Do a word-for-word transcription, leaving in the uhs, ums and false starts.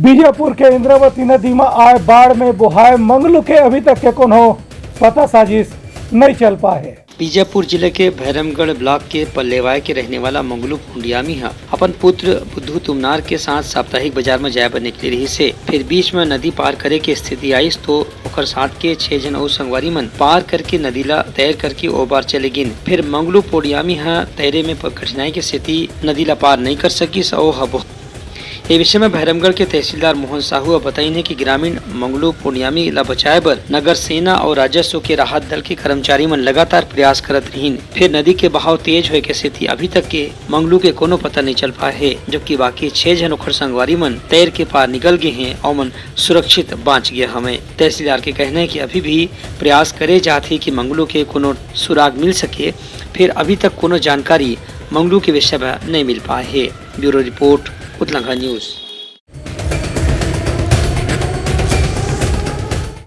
बीजापुर के इंद्रावती नदी म आए बाढ़ में बोहाए मंगलू के अभी तक के कोनो पता साजिश नइ चल पाए हे। बीजापुर जिले के भैरमगढ़ ब्लॉक के पल्लेवाय के रहने वाला मंगलू पुंडियामी ह अपन पुत्र बुद्धू तुमनार के साथ साप्ताहिक बाजार म जाय बर निकले रिहिस हे। फिर बीच म नदी पार करे के स्थिति आइस तो ओकर साथ के छह झन अउ संगवारी मन पार करके नदी ला तैर करके ओ पार चले गिन। फिर मंगलू पुंडियामी ह तैरे में प-, कठिनाई के सेती नदी ला पार नइ कर सकिस अउ ह ये विषय में भैरमगढ़ के तहसीलदार मोहन साहू ह बताइन हे कि ग्रामीण मंगलू पुंडियामी ला बचाए बर नगर सेना अउ राजस्व के राहत दल के कर्मचारी मन लगातार प्रयास करत रहिन। फिर नदी के बहाव तेज होए के सेती अभी तक के मंगलू के कोनो पता नइ चल पाए हे, जबकि बाकी छह झन ओखर संगवारी मन तैर के पार निकल गे हें अउ मन सुरक्षित बांच गे हवंय। तहसीलदार के कहना हे कि अभी भी प्रयास करे जात हे कि मंगलू के कोनो सुराग मिल सके, फिर अभी तक कोनो जानकारी मंगलू के विषय में नइ मिल पाए हे। Bureau report, Utlangha news.